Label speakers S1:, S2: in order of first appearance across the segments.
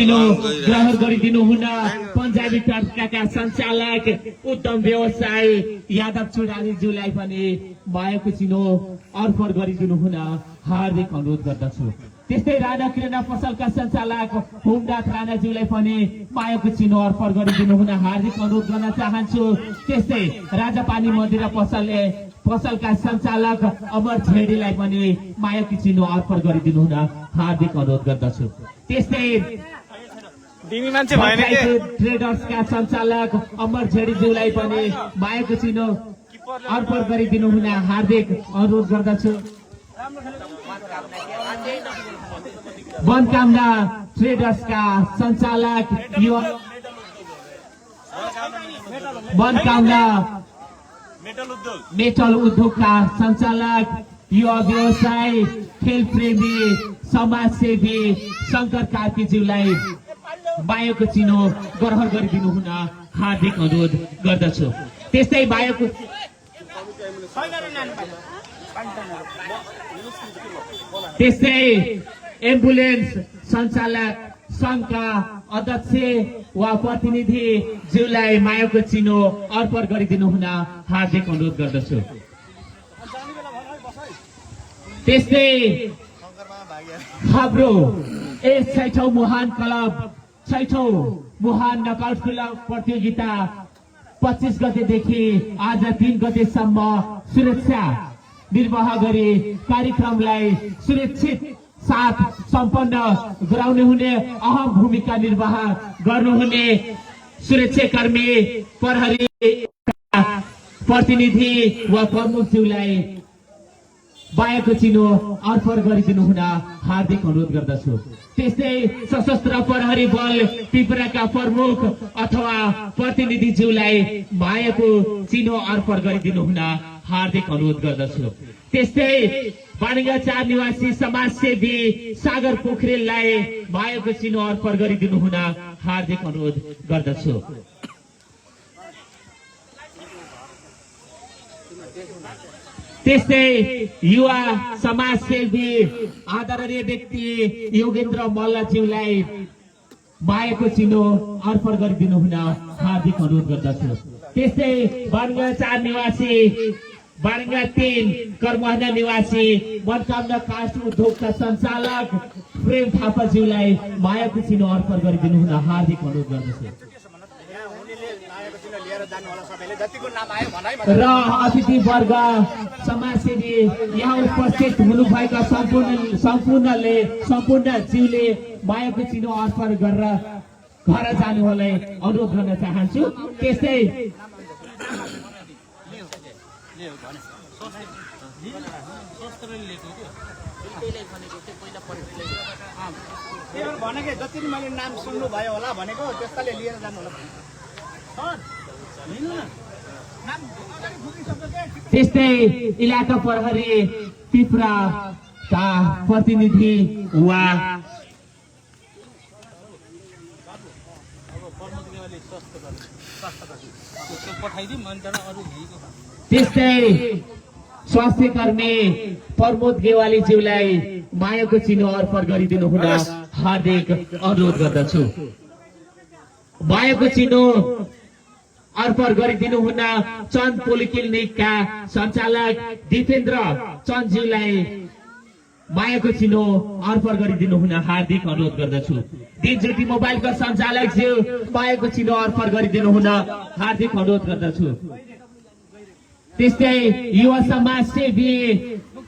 S1: चिनो ग्रहण गरिदिनु हुन पञ्जाबी टर्काका सञ्चालक उत्तम व्यवसायी यादव चुडानीज्यूलाई पनि मायाको चिनो अर्पण गरिदिनु हुन हार्दिक अनुरोध गर्दछु। त्यस्तै राणा किराना पसलका सञ्चालक होमनाथ राणाज्यूलाई पनि मायाको चिनो अर्पण गरिदिनु हुन हार्दिक अनुरोध गर्न चाहन्छु। त्यस्तै राजापानी मदिरा पसलका सञ्चालक अमर छेडीलाई पनि मायाको चिनो अर्पण गरिदिनु हुन हार्दिक अनुरोध गर्दछु। त्यस्तै ट्रेडर्सका सञ्चालक अमर छेडीज्यूलाई पनि मायाको चिनो अर्पण गरिदिनु हुन हार्दिक अनुरोध गर्दछु। मनकामना ट्रेडर्सका सञ्चालक मनकामना मेटल उद्योगका सञ्चालक युवा व्यवसायी खेल प्रेमी समाजसेवी शङ्कर कार्कीज्यूलाई मायाको चिनो ग्रहण गरिदिनु हुन हार्दिक अनुरोध गर्दछु। त्यस्तै मायाको त्यस्तै एम्बुलेन्स सञ्चालक संघका अध्यक्ष वा प्रतिनिधि ज्यूलाई मायाको चिनो अर्पण गरिदिनु हुन हार्दिक अनुरोध गर्दछु। त्यस्तै हाम्रो ६औं मुहान क्लब ६औं मुहान नकआउट क्लब प्रतियोगिता 25 गतेदेखि आज 3 गतेसम्म सुरक्षा निर्वाह गरी कार्यक्रमलाई सुरक्षित साथ सम्पन्न गराउने हुने अहम भूमिका निर्वाह गर्नुहुने सुरक्षाकर्मी प्रहरी प्रतिनिधि वा प्रमुखज्यूलाई मायाको चिनो अर्पण गरिदिनु हुन हार्दिक अनुरोध गर्दछु। त्यस्तै सशस्त्र प्रहरी बल त्रिपुराका प्रमुख अथवा प्रतिनिधिज्यूलाई मायाको चिनो अर्पण गरिदिनु हुन हार्दिक अनुरोध गर्दछु। त्यस्तै बाणिगा 4 निवासी समाजसेवी सागर पोखरेललाई मायाको चिनो अर्पण गरिदिनु हुन हार्दिक अनुरोध गर्दछु। त्यस्तै युवा समाजसेवी आदरणीय व्यक्ति योगेन्द्र मल्लज्यूलाई मायाको चिनो अर्पण गरिदिनु हुन हार्दिक अनुरोध गर्दछु। त्यस्तै बाणिगा 4 निवासी बाणिगा 3 कर्महना निवासी मनकामना काष्ठ उद्योगका सञ्चालक प्रेम थापाज्यूलाई मायाको चिनो अर्पण गरिदिनु हुन हार्दिक अनुरोध गर्दछु। र अतिथि वर्ग समाजसेवी यहाँ उपस्थित हुनुभएका सम्पूर्ण ज्यूले मायाको चिनो अर्पण गरेर घर जानुहुनलाई अनुरोध गर्न चाहन्छु। त्यस्तै
S2: जति मैले नाम सुन्नु भयो होला भनेको त्यस्ताले लिएर जानु होला।
S1: त्यस्तै इलाका प्रहरी त्रिपुराका प्रतिनिधि वा त्यस्तै स्वास्थ्य कर्मी प्रमोद गेवाली ज्यूलाई मायाको चिनो अर्पण गरिदिनु हुन हार्दिक अनुरोध गर्दछु। मायाको चिनो अर्पण गरिदिनु हुन चन्द पोलिक्लिनिकका सञ्चालक दिपेन्द्र चन्दज्यूलाई मायाको चिनो अर्पण गरिदिनु हुन हार्दिक अनुरोध गर्दछु। दिनज्योति मोबाइलका सञ्चालक ज्यू मायाको चिनो अर्पण गरिदिनु हुन हार्दिक अनुरोध गर्दछु। त्यस्तै युवा समाजसेवी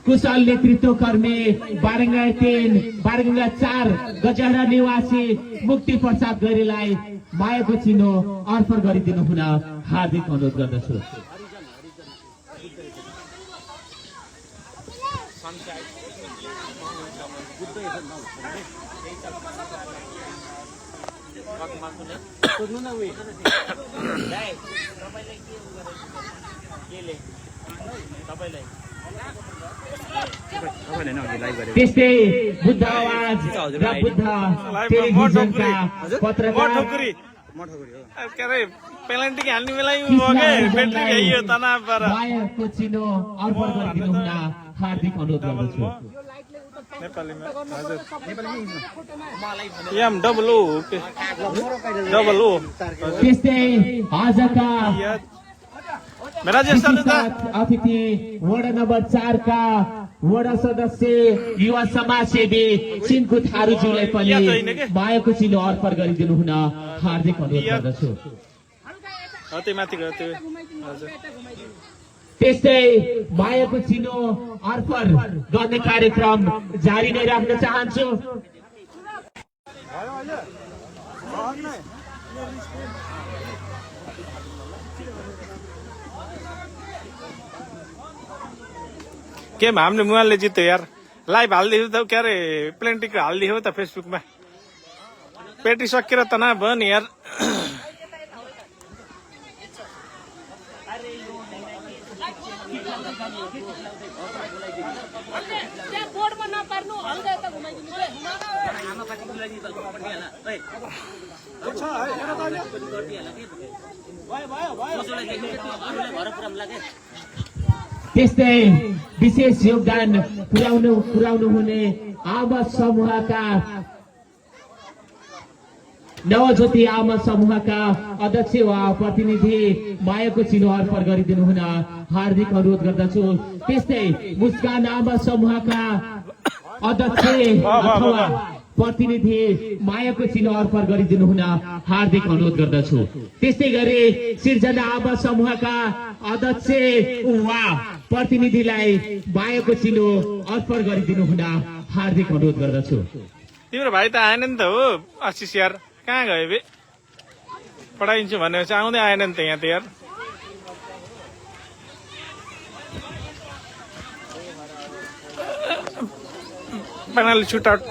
S1: कुशल नेतृत्व कर्मी बारङ्गा 3 बारङ्गा 4 गजहरा निवासी मुक्ति प्रसाद गैरीलाई मायाको चिनो अर्पण गरिदिनु हुन हार्दिक अनुरोध गर्दछु। त्यस्तै बुद्ध आवाज र बुद्ध टेलिभिजनका पत्रकार मायाको चिनो अर्पण गरिदिनु हुन हार्दिक अनुरोध गर्दछु।
S3: नेपालीमा हजुर याम double O okay double O
S1: त्यस्तै आजका
S3: मेरा जैसा
S1: अतिथि वडा नम्बर 4 का वडा सदस्य युवा समाजसेवी चिनको थारूज्यूलाई पनि मायाको चिनो अर्पण गरिदिनु हुन हार्दिक अनुरोध गर्दछु।
S3: अति माथि गयो त्यो हजुर
S1: त्यस्तै मायाको चिनो अर्पण गर्ने कार्यक्रम जारी नै राख्न चाहन्छु।
S3: के हामीले मोबाइलले जित्यो यार लाइभ हालिदियो त के अरे प्लेन टिकट हालिदियो त फेसबुकमा पेटी सकेर तनाव भयो नि यार
S1: त्यस्तै विशेष योगदान पुर्याउनु हुने आमा समूहका नवज्योति आमा समूहका अध्यक्ष वा प्रतिनिधि मायाको चिनो अर्पण गरिदिनु हुन हार्दिक अनुरोध गर्दछु। त्यस्तै मुस्कान आमा समूहका अध्यक्ष अथवा प्रतिनिधि मायाको चिनो अर्पण गरिदिनु हुन हार्दिक अनुरोध गर्दछु। त्यस्तै गरी सिर्जना आमा समूहका अध्यक्ष वा प्रतिनिधिलाई मायाको चिनो अर्पण गरिदिनु हुन हार्दिक अनुरोध गर्दछु।
S3: तिम्रो भाइ त आएन नि त हो आशिष यार कहाँ गयो बे पढाइन्छु भनेपछि आउँदै आएन नि त यहाँ त यार पेनाल्टी सुटआउट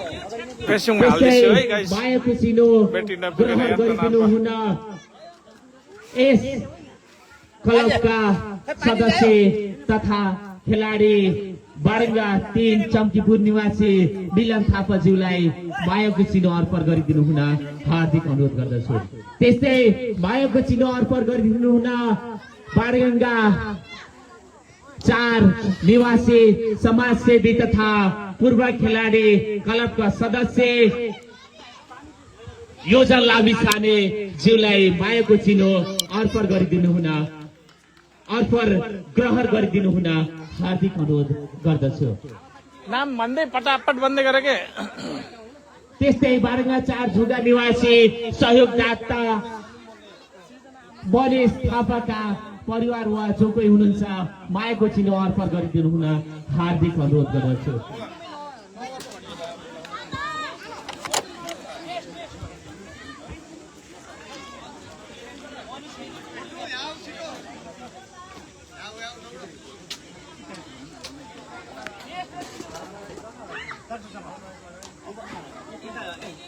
S3: फेसबुकमा हाल्दैछु है गाइस
S1: मायाको चिनो ग्रहण गरिदिनु हुन यस क्लबका सदस्य तथा खेलाडी बारङ्गा 3 चम्कीपुर निवासी मिलन थापाज्यूलाई मायाको चिनो अर्पण गरिदिनु हुन हार्दिक अनुरोध गर्दछु। त्यस्तै मायाको चिनो अर्पण गरिदिनु हुन बारङ्गा 4 निवासी समाजसेवी तथा पूर्व खेलाडी क्लबका सदस्य योजन लामिछाने ज्यूलाई मायाको चिनो अर्पण गरिदिनु हुन ग्रहण गरिदिनु हुन हार्दिक अनुरोध गर्दछु।
S3: नाम भन्दै पटापट भन्दै गरे के
S1: त्यस्तै बारङ्गा 4 झुगा निवासी सहयोगदाता मनिष थापाका परिवार वा जो कोही हुनुहुन्छ मायाको चिनो अर्पण गरिदिनु हुन हार्दिक अनुरोध गर्दछु।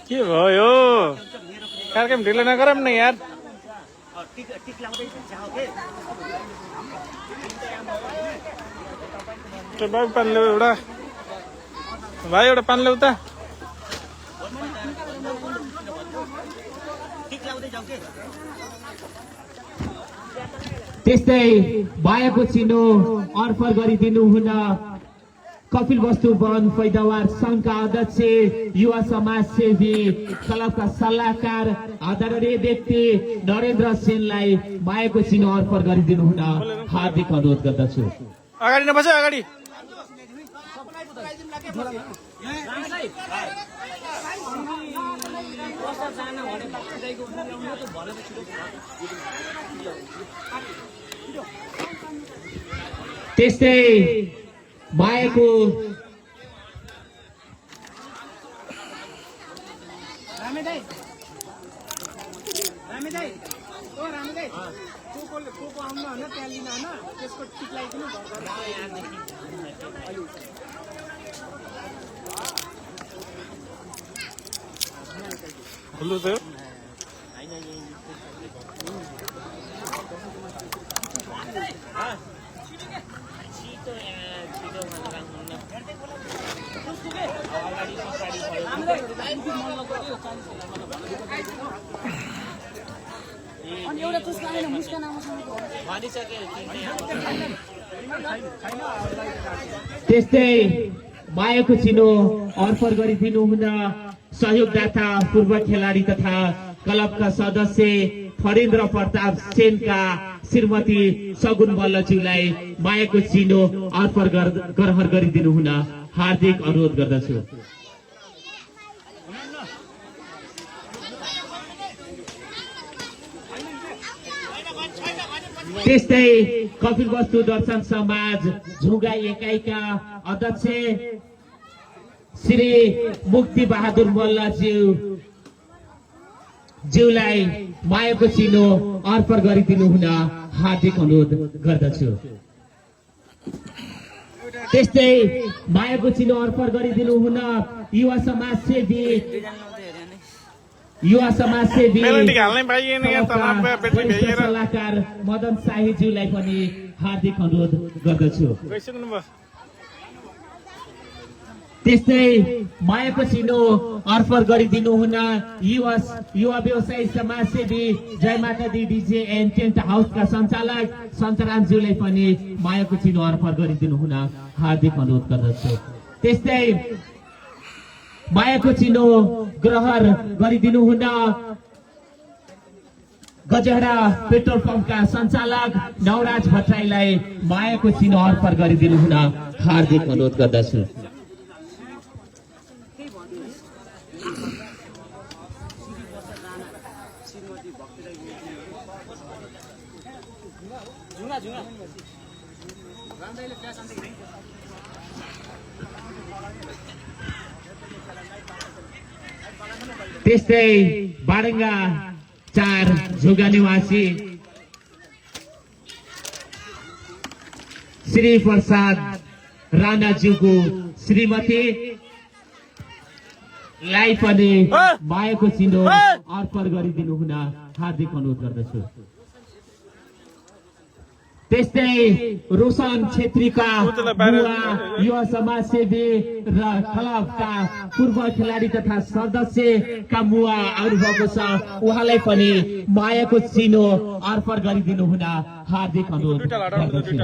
S3: के भयो कार्यक्रम ढिलो नगरौँ न यार भाइ पान ल्याऊ एउटा भाइ एउटा पान ल्याऊ त
S1: त्यस्तै मायाको चिनो अर्पण गरिदिनु हुन कपिल वस्तु वन पैदावार संघका अध्यक्ष युवा समाजसेवी क्लबका सल्लाहकार आदरणीय व्यक्ति नरेन्द्र सेनलाई मायाको चिनो अर्पण गरिदिनु हुन हार्दिक अनुरोध गर्दछु।
S3: अगाडि नबस अगाडि
S1: त्यस्तै मायाको
S3: खुल्लु थियो
S1: त्यस्तै मायाको चिनो अर्पण गरिदिनु हुन सहयोगदाता पूर्व खेलाडी तथा क्लबका सदस्य फरेन्द्र प्रताप सेनका श्रीमती सगुन मल्लज्यूलाई मायाको चिनो अर्पण ग्रहण गरिदिनु हुन हार्दिक अनुरोध गर्दछु। त्यस्तै कपिल वस्तु दर्शन समाज झुगा एकाइका अध्यक्ष श्री मुक्ति बहादुर मल्लज्यूलाई मायाको चिनो अर्पण गरिदिनु हुन हार्दिक अनुरोध गर्दछु। त्यस्तै मायाको चिनो अर्पण गरिदिनु हुन युवा समाजसेवी
S3: पेलेन्टिक हाल्नै पाइएन यहाँ तनावमा पेटी भ्याइएर
S1: सल्लाहकार मदन शाहीज्यूलाई पनि हार्दिक अनुरोध गर्दछु।
S3: गइसक्नुभयो।
S1: त्यस्तै मायाको चिनो अर्पण गरिदिनु हुन युवा व्यवसायी समाजसेवी जय माता दी डीजे एन्ड टेन्ट हाउसका सञ्चालक सन्तरामज्यूलाई पनि मायाको चिनो अर्पण गरिदिनु हुन हार्दिक अनुरोध गर्दछु। त्यस्तै मायाको चिनो ग्रहण गरिदिनु हुन गजहरा पेट्रोल पम्पका सञ्चालक नवराज भट्टराईलाई मायाको चिनो अर्पण गरिदिनु हुन हार्दिक अनुरोध गर्दछु। त्यस्तै बाडङ्गा 4 झुगा निवासी श्री प्रसाद राणाज्यूको श्रीमती लाई पनि मायाको चिनो अर्पण गरिदिनु हुन हार्दिक अनुरोध गर्दछु। त्यस्तै रोशन छेत्रीका युवा समाजसेवी र क्लबका पूर्व खेलाडी तथा सदस्यका मुवा आउनुभएको छ, उहाँलाई पनि मायाको चिनो अर्पण गरिदिनु हुन हार्दिक अनुरोध गर्दछु।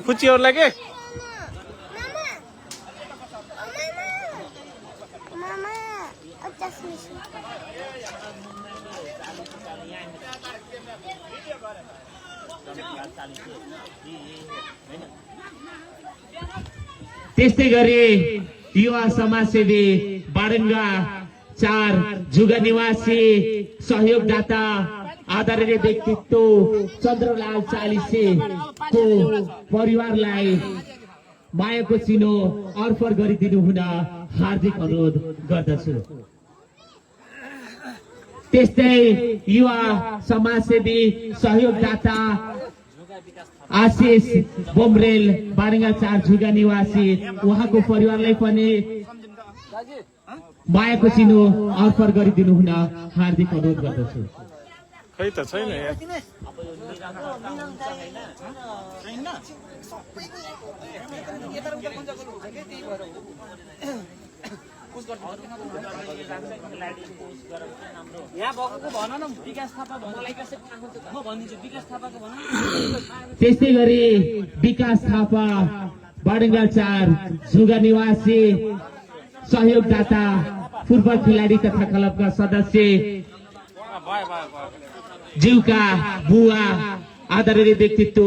S3: खुच्चीहरूलाई के
S1: त्यस्तै गरी युवा समाजसेवी बाडङ्गा 4 झुगा निवासी सहयोगदाता आदरणीय व्यक्तित्व चन्द्रलाल चालिसेको परिवारलाई मायाको चिनो अर्पण गरिदिनु हुन हार्दिक अनुरोध गर्दछु। त्यस्तै युवा समाजसेवी सहयोगदाता आशिष बोमरेल बाडङ्गा 4 झुगा निवासी उहाँको परिवारलाई पनि मायाको चिनो अर्पण गरिदिनु हुन हार्दिक अनुरोध गर्दछु।
S3: खै त छैन यार।
S1: त्यस्तै गरी विकास थापा बाडङ्गा 4 झुगा निवासी सहयोगदाता पूर्व खेलाडी तथा क्लबका सदस्य ज्यूका बुवा आदरणीय व्यक्तित्व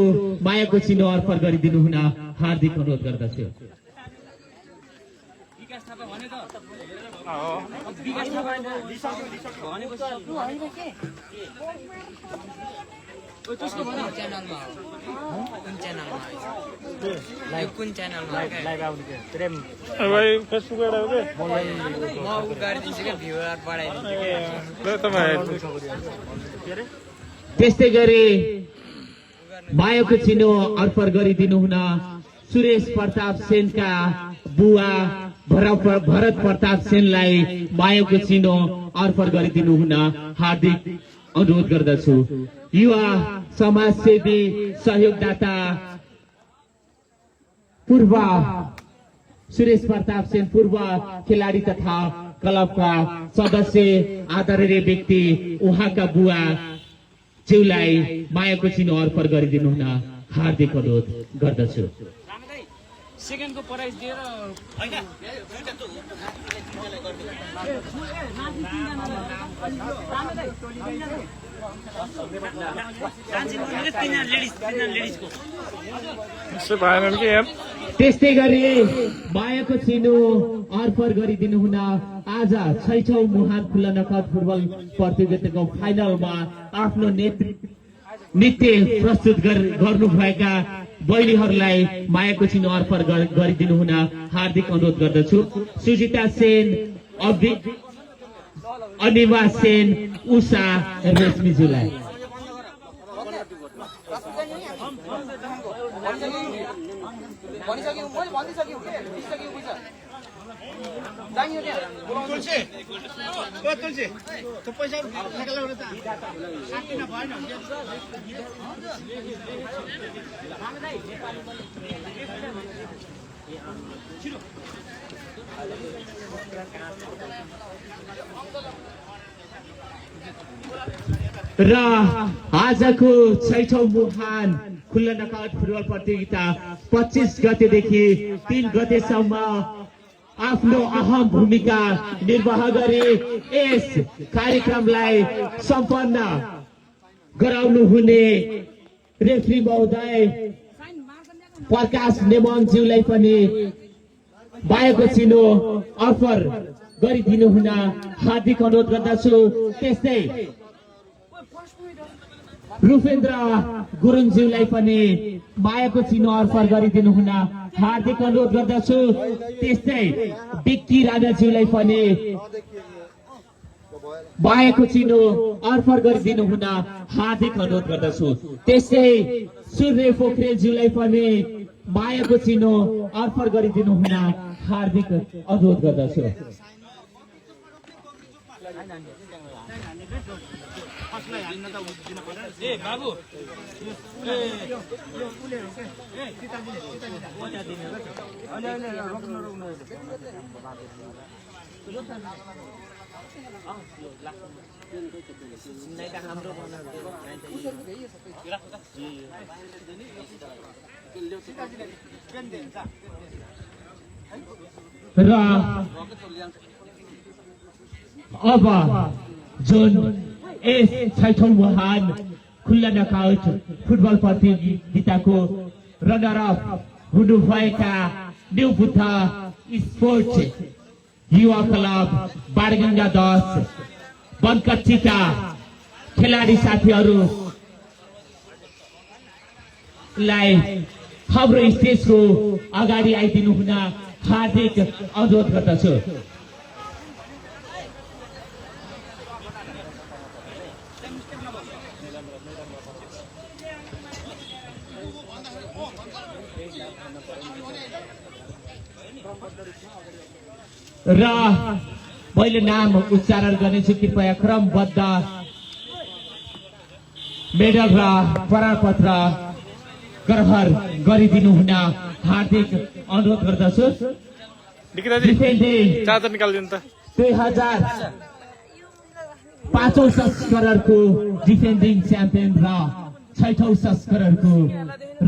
S1: मायाको चिनो अर्पण गरिदिनु हुन हार्दिक अनुरोध गर्दछु। त्यस्तै गरी मायाको चिनो अर्पण गरिदिनु हुन सुरेश प्रताप सेनका बुवा भरत प्रताप सेनलाई मायाको चिनो अर्पण गरिदिनु हुन हार्दिक अनुरोध गर्दछु। युवा समाजसेवी सहयोगदाता पूर्व सुरेश प्रताप सेन पूर्व खेलाडी तथा क्लबका सदस्य आदरणीय व्यक्ति उहाँका बुवा ज्यूलाई मायाको चिनो अर्पण गरिदिनु हुन हार्दिक अनुरोध गर्दछु।
S4: सेकेन्डको प्राइज दिएर
S3: यसो भएन कि यार
S1: त्यस्तै गरी मायाको चिनो अर्पण गरिदिनु हुन आज 6औं मुहान खुल्ला नकद फुटबल प्रतियोगिताको फाइनलमा आफ्नो नृत्य प्रस्तुत गर्नुभएका बहिनीहरूलाई मायाको चिनो अर्पण गरिदिनु हुन हार्दिक अनुरोध गर्दछु। सुजिता सेन, अनिमा सेन, उषा रेशमीज्यूलाई।
S2: तुलसी ओ तुलसी त्यो पैसा निकाल्नु त साथीमा भएन
S1: र आजको 6औं मुहान खुल्ला नकद फुटबल प्रतियोगिता 25 गतेदेखि 3 गतेसम्म आफ्नो अहम भूमिका निर्वाह गरी यस कार्यक्रमलाई सम्पन्न गराउनु हुने रेफ्री महोदय प्रकाश नेमाङज्यूलाई पनि बायाको चिनो अफर गरिदिनु हुन हार्दिक अनुरोध गर्दछु। त्यस्तै रूपेन्द्र गुरुङज्यूलाई पनि मायाको चिनो अर्पण गरिदिनु हुन हार्दिक अनुरोध गर्दछु। त्यस्तै विक्की राणाज्यूलाई पनि मायाको चिनो अर्पण गरिदिनु हुन हार्दिक अनुरोध गर्दछु। त्यस्तै सूर्य पोखरेलज्यूलाई पनि मायाको चिनो अर्पण गरिदिनु हुन हार्दिक अनुरोध गर्दछु।
S4: बाबु
S1: र अब जुन यस 6औं मुहान खुल्ला नकआउट फुटबल प्रतियोगिताको रनर अप हुनुभएका new Buddha sports Yuva club Barganga 10 बनकच्चीका खेलाडी साथीहरूलाई हाम्रो स्टेजको अगाडि आइदिनु हुन हार्दिक अनुरोध गर्दछु। र मैले नाम उच्चारण गर्नेछु, कृपया क्रमबद्ध मेडल र प्रमाणपत्र ग्रहण गरिदिनु हुन हार्दिक अनुरोध गर्दछु। डिफेन्डिङ
S3: चार्जर निकालिदिनु त
S1: 2005औं संस्करणको डिफेन्डिङ च्याम्पियन र 6औं संस्करणको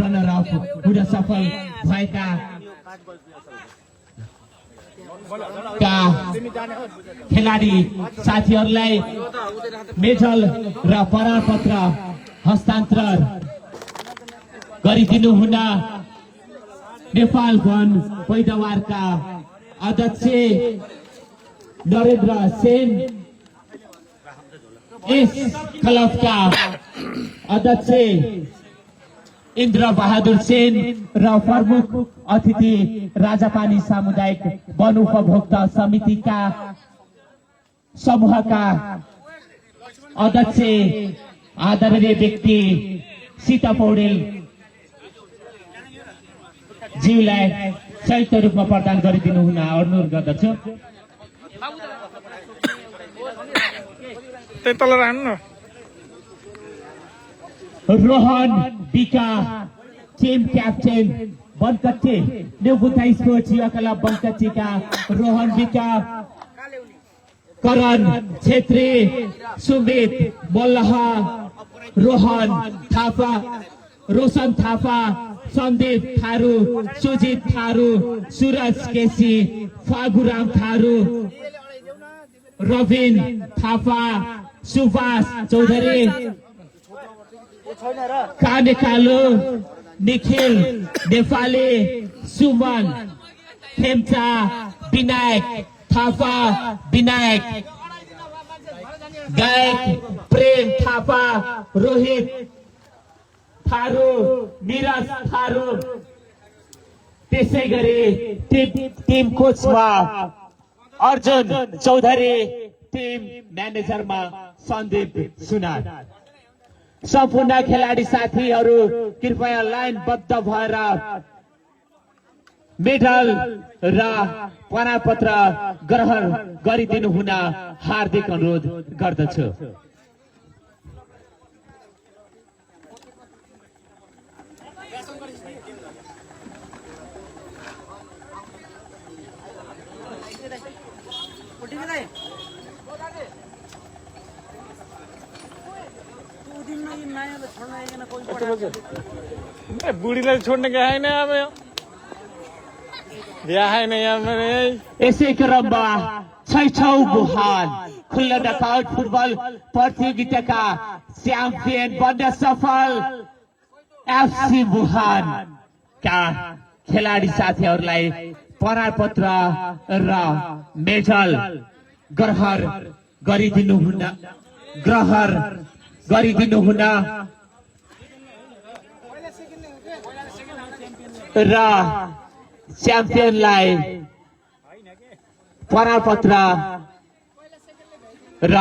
S1: रनर अप हुन सफल भएका खेलाडी साथीहरूलाई मेडल र प्रमाणपत्र हस्तान्तरण गरिदिनु हुन नेपाल वन पैदावारका अध्यक्ष नरेन्द्र सेन, यस क्लबका अध्यक्ष इन्द्र बहादुर सेन र प्रमुख अतिथि राजापानी सामुदायिक वन उपभोक्ता समितिका समूहका अध्यक्ष आदरणीय व्यक्ति सीता पौडेल ज्यूलाई संयुक्त रूपमा प्रदान गरिदिनु हुन अनुरोध गर्दछु।
S3: तल राख्नु
S1: Rohan Bika team captain Bankachchi new Buddha sports Yuva club बनकच्चीका रोहन बिका, करण छेत्री, सुमित मल्लह, रोहन थापा रोशन थापा, सन्दीप थारू, सुजित थारू, सुरज केसी, फागुराम थारू, रविन थापा, सुभाष चौधरी, काने कालो, निखिल नेपाली, सुमन खेम्चा, विनायक थापा, विनायक गायक प्रेम थापा, रोहित थारू, निरज थारू, त्यसै गरी टिम कोचमा अर्जुन चौधरी, टिम म्यानेजरमा सन्दीप सुनार। सम्पूर्ण खेलाडी साथीहरू कृपया लाइनबद्ध भएर मेडल र प्रमाणपत्र ग्रहण गरिदिनु हुन हार्दिक अनुरोध गर्दछु।
S3: बुढीलाई छोड्ने क्या होइन अब बिहा होइन
S1: यसै क्रममा छैठौं बुहान खुल्ला नकआउट फुटबल प्रतियोगिताका च्याम्पियन बन्न सफल एफसी बुहान का खेलाडी साथीहरूलाई प्रमाणपत्र र मेडल ग्रहण गरिदिनु हुन र च्याम्पियनलाई प्रमाणपत्र र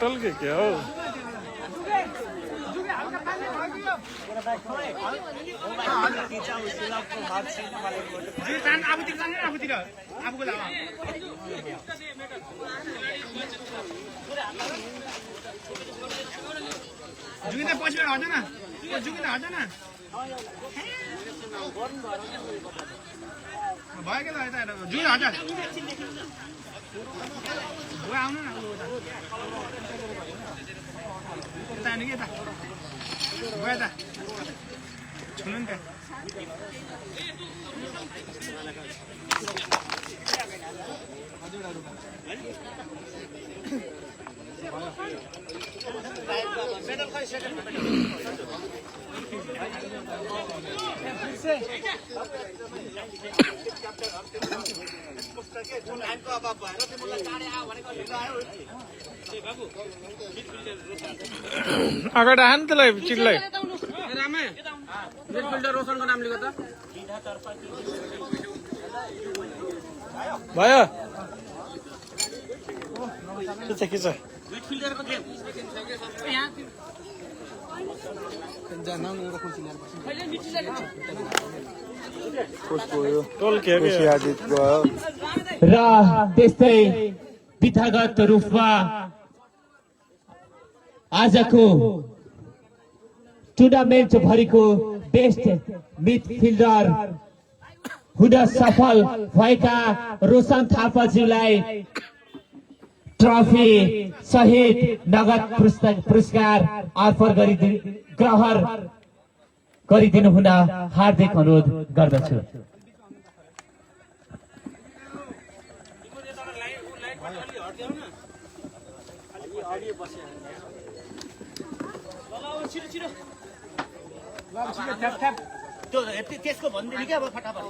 S3: टल्के क्या हो
S2: जुगिँदा पछि हट्छ न जुगिँदा हट्छ न भयो के त जुगिँदा हट्छ आउनु न के त भयो त छुनु नि त
S3: अगाडि आएन त्यसलाई चिल्लाई
S4: रोशनको नाम लेख्यो त
S3: भयो खिच
S4: मिडफिल्डरको गेम
S1: र त्यस्तै विधागत रूपमा आजको टुर्नामेन्ट भरिको बेस्ट मिडफिल्डर हुन सफल भएका रोशन थापाज्यूलाई ट्रफी सहित नगद पुरस्कार अर्पण ग्रहण गरिदिनु हुन हार्दिक अनुरोध गर्दछु।
S2: त्यसको भनिदिनु क्या अब फटाफट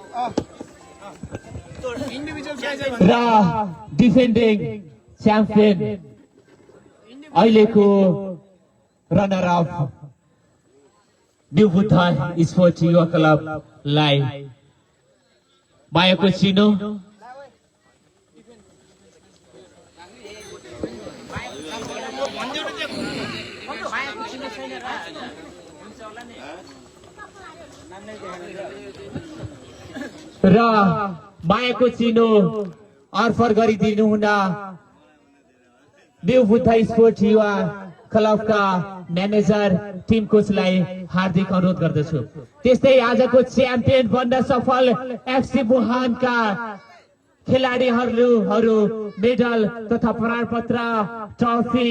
S1: र डिफेन्डिङ च्याम्पियन अहिलेको runner of new Buddha sports युवा क्लबलाई मायाको चिनो र मायाको चिनो अर्फर गरिदिनु हुन न्यू बुद्ध स्पोर्ट युवा क्लबका म्यानेजर टिम कोचलाई हार्दिक अनुरोध गर्दछु। त्यस्तै आजको च्याम्पियन बन्न सफल एफसी बुहानका खेलाडीहरू मेडल तथा प्रमाणपत्र ट्रफी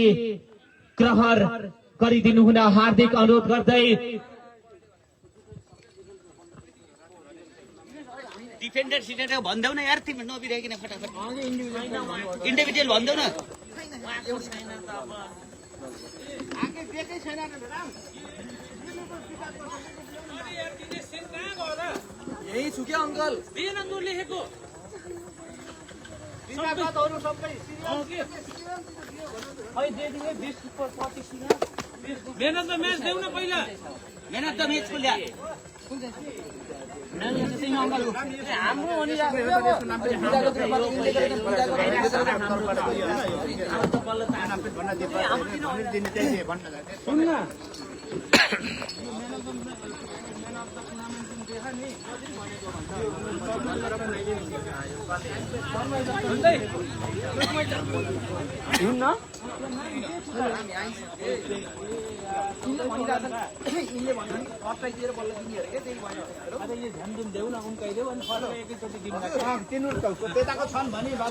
S1: ग्रहण गरिदिनु हुन हार्दिक अनुरोध गर्दै
S4: डिफेन्डर सिटेर भन्दैौ न यार तिमी नबिराइकिन फटाफट इन्डिभिजुअल भन्दैौ न
S2: यही छु क्या अङ्कल
S4: लेखेको मेहनत त म्याच देऊ न पहिला मेहनत त म्याचको ल्या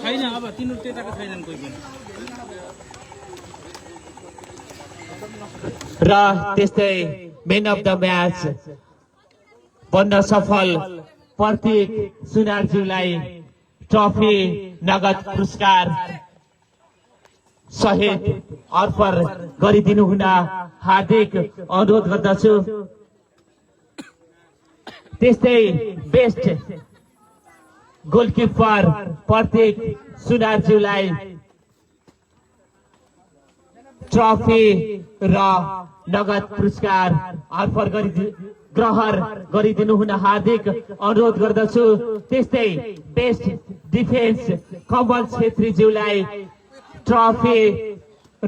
S4: छैन अब तिनीहरू त्यताको छैनन् कोही पनि
S1: र त्यस्तै मेन अफ द म्याच बन्न सफल प्रतीक सुनारज्यूलाई ट्रफी नगद पुरस्कार सहित अर्पण गरिदिनु हुन हार्दिक अनुरोध गर्दछु। त्यस्तै बेस्ट गोलकिपर प्रतीक सुनारज्यूलाई ट्रफी र नगद पुरस्कार अर्पण ग्रहण गरिदिनु हुन हार्दिक अनुरोध गर्दछु। त्यस्तै बेस्ट डिफेन्स कमल छेत्रीज्यूलाई ट्रफी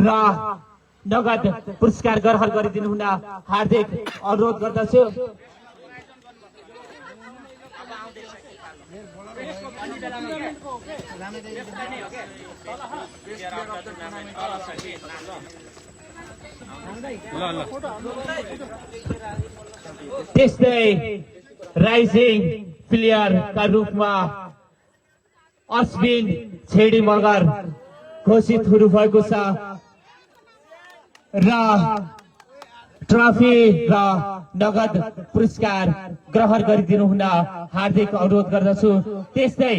S1: र नगद पुरस्कार ग्रहण गरिदिनु हुन हार्दिक अनुरोध गर्दछु। त्यस्तै राइजिङ प्लेयरका रूपमा अश्विन छेडी मगर घोषित हुनुभएको छ र ट्रफी र नगद पुरस्कार ग्रहण गरिदिनु हुन हार्दिक अनुरोध गर्दछु। त्यस्तै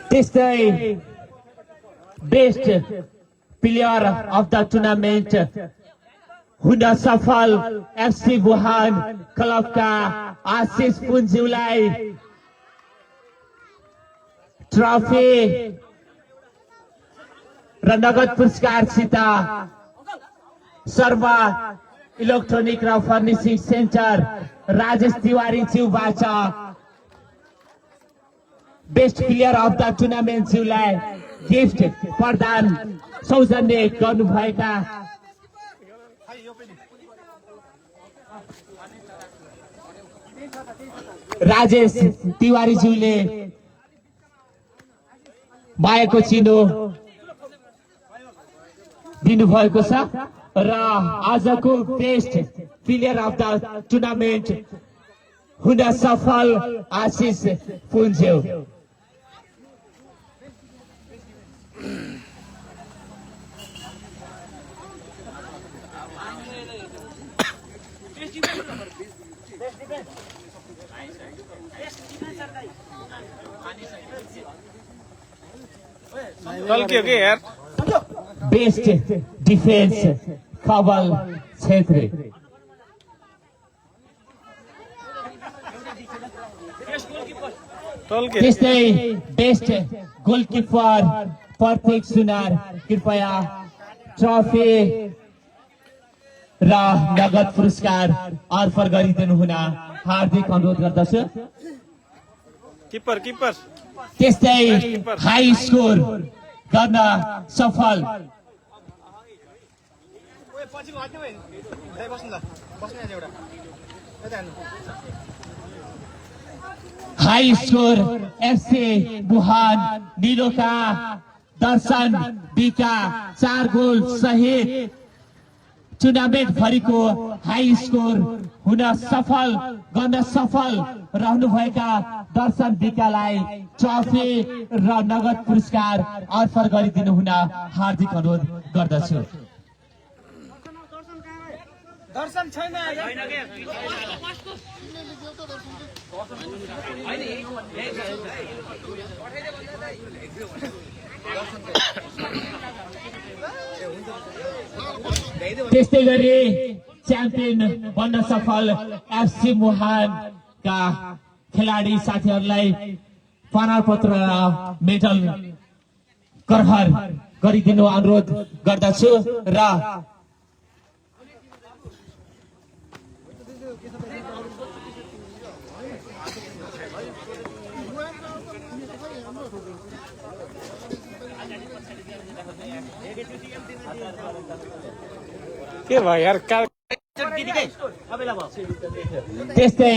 S1: त्यस्तै best player of the tournament हुन सफल एफसी बुहान क्लबका आशिष पुन्ज्यूलाई ट्रफी र नगद पुरस्कारसित शर्मा इलेक्ट्रोनिक र फर्निसिङ सेन्टर राजेश तिवारी ज्यूबाट best player of the tournament ज्यूलाई गिफ्ट प्रदान सौजन्य गर्नुभएका राजेश तिवारी ज्यूले मायाको चिनो दिनुभएको छ र आजको best player of the tournament हुन सफल आशिष पुन्ज्यू।
S3: टल्कियो के यार
S1: बेस्ट डिफेन्स कमल छेत्री।
S3: टोल्के
S1: त्यस्तै बेस्ट गोलकिपर प्रत्येक सुनार कृपया ट्रफी र नगद पुरस्कार अर्पण गरिदिनु हुन हार्दिक अनुरोध गर्दछु।
S3: किपर किपर
S1: त्यस्तै हाई स्कोर गर्न सफल
S2: ओए पछि हट्ने भयो दाइ बस्नु ल बस्नु आज एउटा यता हेर्नु
S1: हाई स्कोर एफसी बुहान निलोका दर्शन बिका 4 गोल सहित टुर्नामेन्ट भरिको हाई स्कोर हुन सफल गर्न सफल रहनुभएका दर्शन बिकालाई ट्रफी र नगद पुरस्कार अर्पण गरिदिनु हुन हार्दिक अनुरोध गर्दछु।
S2: दर्शन छैन
S1: त्यस्तै गरी च्याम्पियन बन्न सफल एफसी मुहानका खेलाडी साथीहरूलाई प्रमाणपत्र र मेडल ग्रहण गरिदिनु अनुरोध गर्दछु र
S3: के भयो यार
S1: त्यस्तै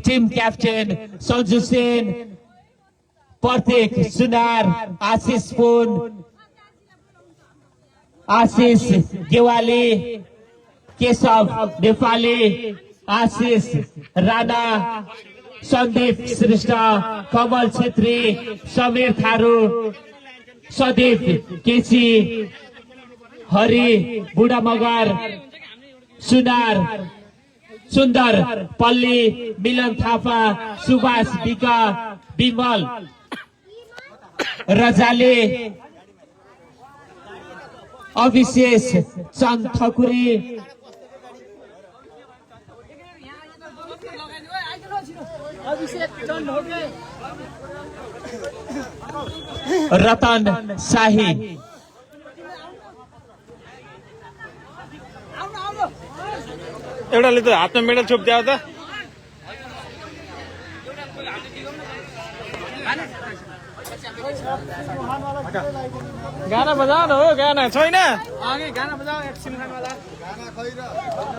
S1: टिम क्याप्टेन सन्जु सेन प्रत्येक सुनार आशिष पुन आशिष गेवाली केशव नेपाली आशिष राणा सन्दीप श्रेष्ठ कमल छेत्री समीर थारू सदीप केसी हरि बुढा मगर सुनार सुन्दर पल्ली मिलन थापा सुभाष विका विमल रजाले अभिशेष चन्द ठकुरी रतन शाही
S3: एउटाले त हातमा मेडल छोपिदियो त गाना बजाउनु हो गाना छैन
S2: गाना बजाऊ एफसी मुहानवाला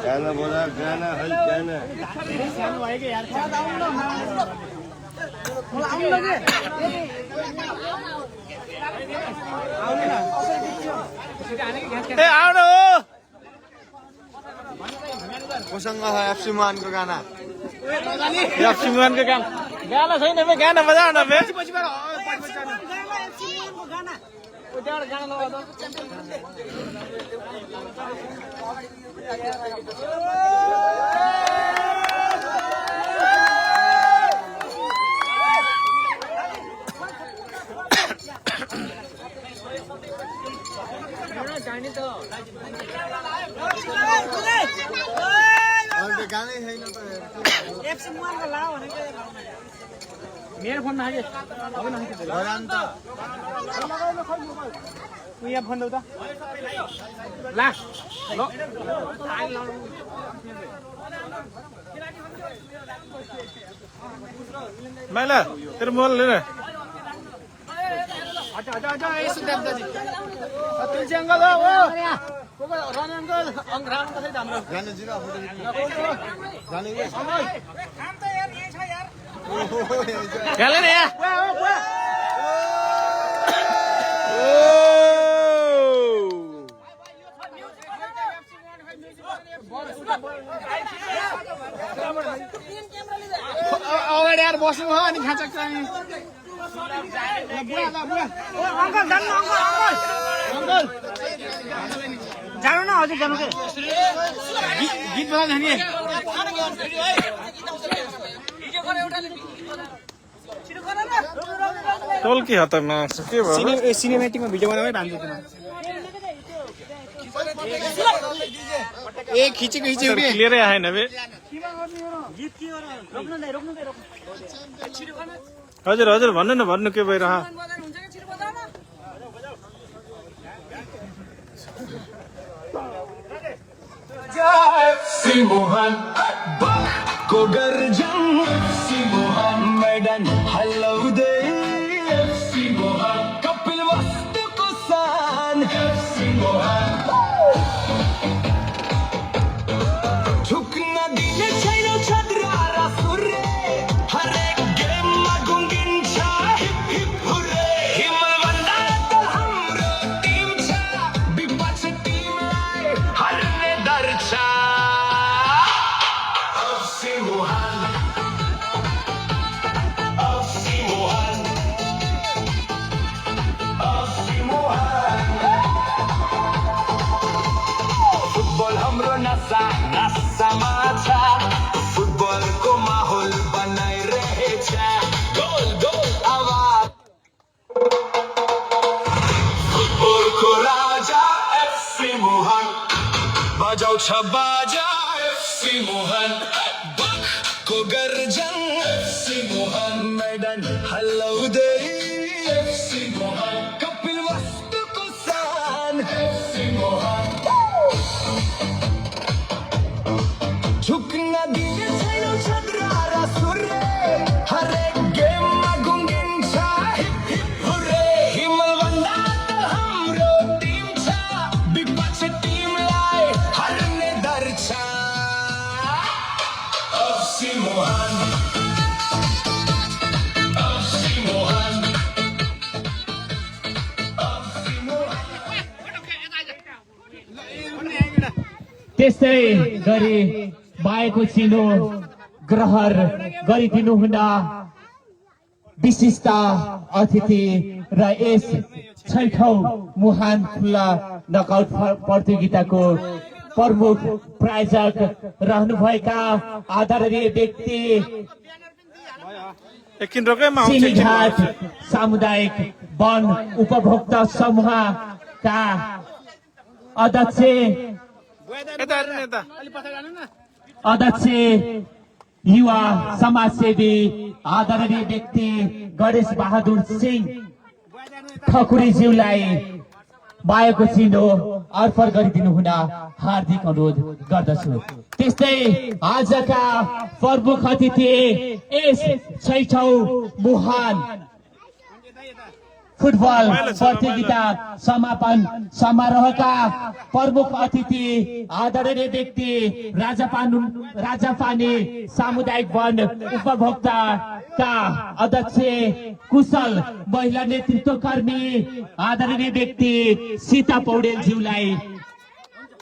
S5: गाना बोला गाना है गाना
S2: सानो भयो कि यार
S3: ए आउनु हो
S5: कोसँग छ एफसी मुहानको गाना
S3: एफसी मुहानको गाना गाना छैन बे गाना बजाउन बे
S5: गानै छैन त
S2: एफसी मुहानको लाओ भनेको मेरो फोनमा हाजे
S5: लगान त
S2: यहाँ फोन दौ त ला ल
S3: माइला तेरो मोबाइल लिएर
S2: हटा हटा हटा यसो दादाजी तुलसी अङ्कल हो को रन अङ्कल राम त छैन हाम्रो
S5: गाना जिरा फोटो गाने
S2: काम त यार यही छ यार
S3: गाले नि यहाँ
S2: अगाडि यार बस्नु हो अनि खाँचक चाहिँ अङ्कल जानु अङ्कल अङ्कल जानु न हजुर जानु के गीत बजाउनु नि
S3: टोल्की हतमा के भयो
S2: सिनेमेटिकमा भिडियो बनाउनै भान्छु ए खिचेको खिच्यो कि
S3: क्लियरै आएन बे
S2: गीत के हो रोक्नु दे रोक्नु दे रोक्नु
S3: हजुर हजुर भन्नु न भन्नु के भइरह
S6: मोहन को गर्जन मोहन मैदान हल्लाउँदै मोहन कपिल वस्तुको सान मोहन झुक्न दिने छैन छद्रा र सूर्य हरेक गेममा गुङ्गिन्छ हिप हिप हुर्रे हिमलभन्दा त हाम्रो टिम छ विपक्ष टिमलाई हर्ने डर छ फुटबल हाम्रो नसा नसामा छ फुटबलको माहौल बनाइरहेछ गोल गोल आवाज फुटबलको राजा एफसी मोहन बजाउँछ बाजा एफसी मोहन को गर्जन एफसी मोहन मैदान हल्लाउँदै एफसी मोहन कपिल वस्तुको सान एफसी मोहन झुक्न दिने छैन छद्रा र सूर्य हरेक गेममा गुङ्गिन्छ हिप हिप हुर्रे हिमलभन्दा त हाम्रो टिम छ विपक्ष टिमलाई हर्ने डर छ FC Mohan FC Mohan FC Mohan
S1: त्यस्तै गरी भएको चिनो ग्रहण गरिदिनु हुन विशिष्ट अतिथि र यस 6औं मुहान खुल्ला नकआउट प्रतियोगिताको प्रमुख प्रायोजक रहनुभएका आदरणीय व्यक्ति
S3: एकछिन रोकैमा आउँछ
S1: सिमीघाट सामुदायिक वन उपभोक्ता समूहका अध्यक्ष अध्यक्ष युवा समाजसेवी आदरणीय व्यक्ति गणेश बहादुर सिंह ठकुरीज्यूलाई बाएको चिनो अर्पण गरिदिनु हुन हार्दिक अनुरोध गर्दछु। त्यस्तै आजका प्रमुख अतिथि यस 6औं मुहान फुटबल प्रतियोगिता समापन समारोहका प्रमुख अतिथि आदरणीय व्यक्ति राजापानी सामुदायिक वन उपभोक्ताका अध्यक्ष कुशल महिला नेतृत्व कर्मी आदरणीय व्यक्ति सीता पौडेलज्यूलाई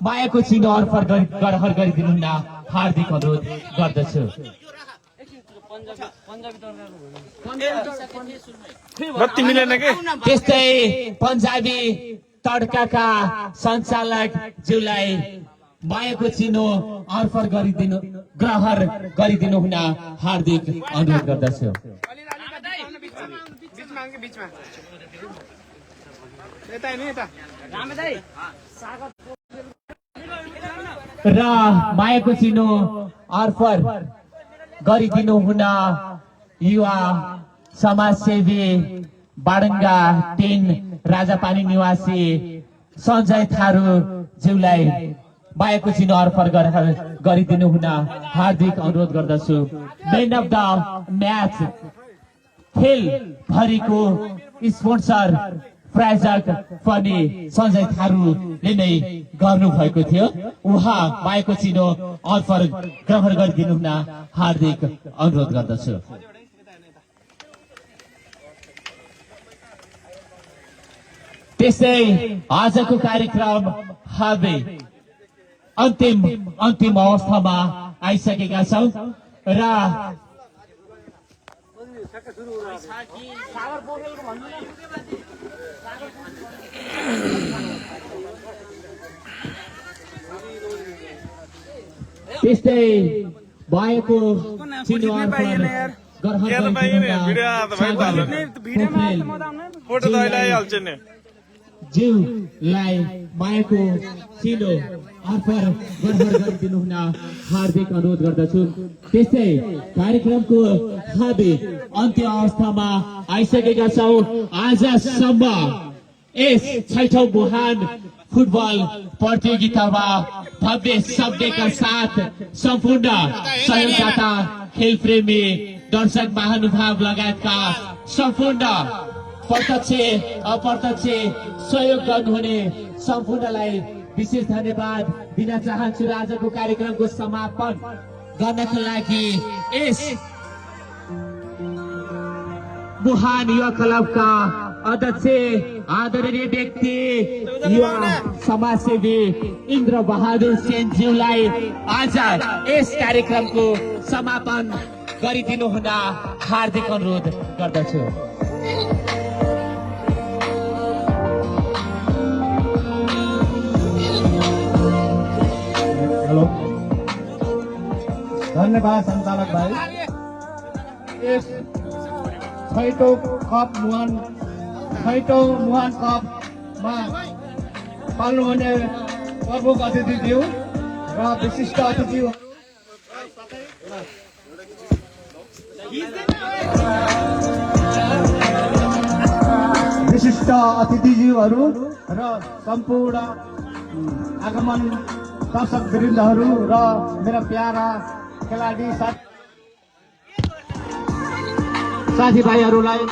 S1: मायाको चिनो अर्पण ग्रहण गरिदिनु हुन हार्दिक अनुरोध गर्दछु।
S3: बत्ती मिलेन के
S1: त्यस्तै पन्जाबी तड्काका सञ्चालक ज्यूलाई मायाको चिनो अर्पण ग्रहण गरिदिनु हुन हार्दिक अनुरोध गर्दछु। र मायाको चिनो अर्पण गरिदिनु हुन युवा समाजसेवी बाडङ्गा 3 राजापानी निवासी सञ्जय थारू ज्यूलाई मायाको चिनो अर्पण गरिदिनु हुन हार्दिक अनुरोध गर्दछु। मेन अफ द म्याच खेल भरिको स्पोन्सर प्रायोजक पनि सञ्जय थारूले नै गर्नु भएको थियो। उहाँ मायाको चिनो अर्पण ग्रहण गरिदिनु हुन हार्दिक अनुरोध गर्दछु। त्यसै आजको कार्यक्रम हामी अन्तिम अवस्थामा आइसकेका छौं र त्यस्तै भएको चिनो अर्पण
S3: फोटो त अहिले आइहाल्छ नि
S1: ज्यूलाई मायाको चिलो अर्पण गरिदिनु हुन हार्दिक अनुरोध गर्दछु। त्यस्तै कार्यक्रमको हामी अन्त्य अवस्थामा आइसकेका छौँ। आजसम्म यस 6औं महान फुटबल प्रतियोगितामा भव्य शब्दका साथ सम्पूर्ण सहयोगदाता, खेलप्रेमी, दर्शक महानुभाव लगायतका सम्पूर्ण प्रत्यक्ष अप्रत्यक्ष सहयोग गर्नुहुने सम्पूर्णलाई विशेष धन्यवाद दिन चाहन्छु। र आजको कार्यक्रमको समापन गर्नका लागि यस महान युवा क्लबका अध्यक्ष आदरणीय व्यक्ति युवा समाजसेवी इन्द्र बहादुर सेनज्यूलाई आज यस कार्यक्रमको समापन गरिदिनु हुन हार्दिक अनुरोध गर्दछु।
S7: हेलो, धन्यवाद सञ्चालक भाइ। यस 6औं मुहान कपमा पाल्नुहुने प्रमुख अतिथिज्यू र विशिष्ट अतिथिज्यूहरू र सम्पूर्ण आगमन दर्शक वृन्दहरू र मेरा प्यारा खेलाडी साथीभाइहरूलाई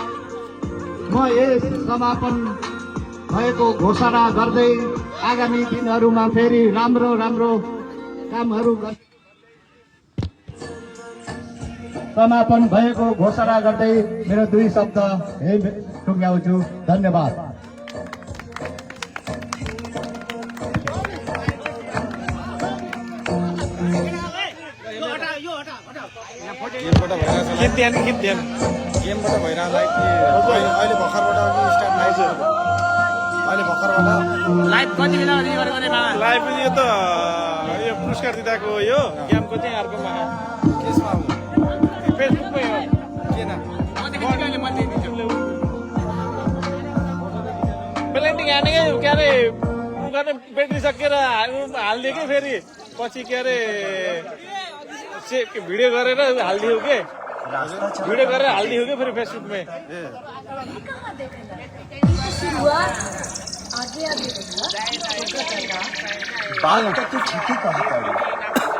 S7: म यस समापन भएको घोषणा गर्दै आगामी दिनहरूमा फेरि राम्रो कामहरू समापन भएको घोषणा गर्दै मेरो 2 शब्द टुङ्ग्याउँछु। धन्यवाद।
S3: गेमबाट भइरहेलाई अहिले भर्खरबाट स्टार्ट अहिले भर्खरबाट
S4: लाइभ कति बेला गर्ने
S3: लाइभ यो त यो पुरस्कार दिँदाको यो गेमको चाहिँ अर्कोमा केसमा फेसबुकमै हो किन प्लेन्टिङ हानेकै के अरे गर्ने ब्याट्री सकेर हालिदिएकै फेरि पछि के अरे भिडियो गरेर हालिदियो के फिर फेसबुक में
S6: बाल तो तू ठीक ही कहता है।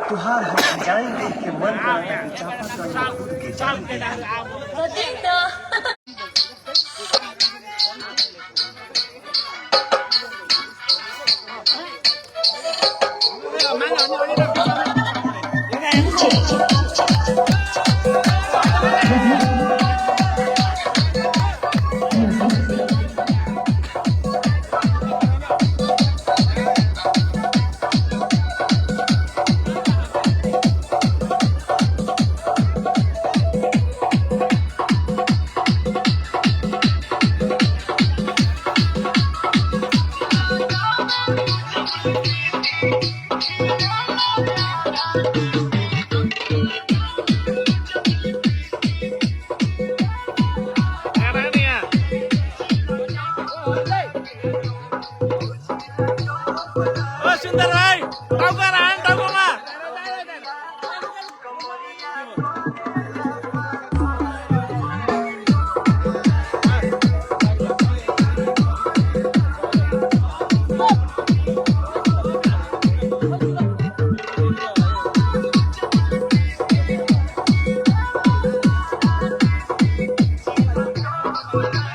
S6: तुहार हम जान देख के मन
S3: सुन्दर भाइ टाउकोमा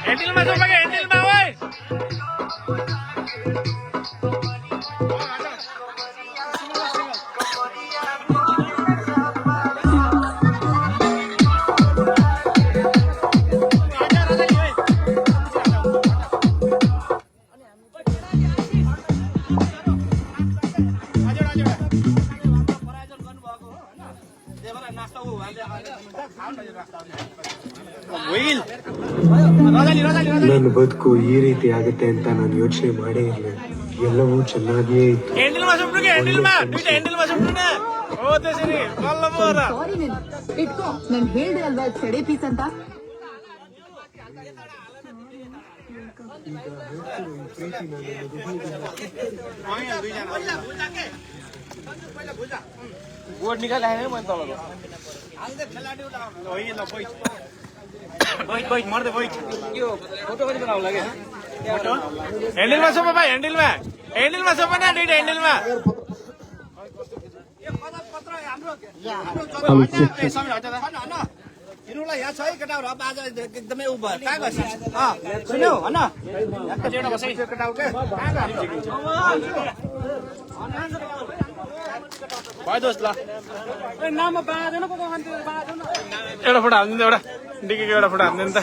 S3: ह्यान्डलमा जो पाके ह्यान्डलमा ओइ
S8: ನನ್ನ ಬದುಕು ಈ ರೀತಿ ಆಗುತ್ತೆ ಅಂತ ನಾನು ಯೋಚನೆ ಮಾಡೇ ಇರಲಿಲ್ಲ. ಎಲ್ಲವೂ ಚೆನ್ನಾಗಿಯೇ ಇತ್ತು.
S9: ಸಾರಿ ಇಟ್ಕೋ, ನಾನು ಹೇಳ್ದೆ ಅಲ್ವಾ ಸೆಡೆ ಪೀಸ್ ಅಂತ.
S8: ಹೇಳ್ತಿರೋ ಈ ಪ್ರೀತಿ ನನ್ನನ್ನು
S3: ह्यान्डलमा सोमा भाइ ह्यान्डलमा सोमा न दुइटा ह्यान्डलमा
S2: हिँड्नुलाई यहाँ छ है केटाहरू अब आज एकदमै उ भयो कहाँ गएछ सुन्यौ भन केटाहरू के भयो दोस्त ल नाममा बाँधेन पो
S3: एउटा फोटो हालिदिनु एउटा डिकेको एउटा फोटो हालिदिनु त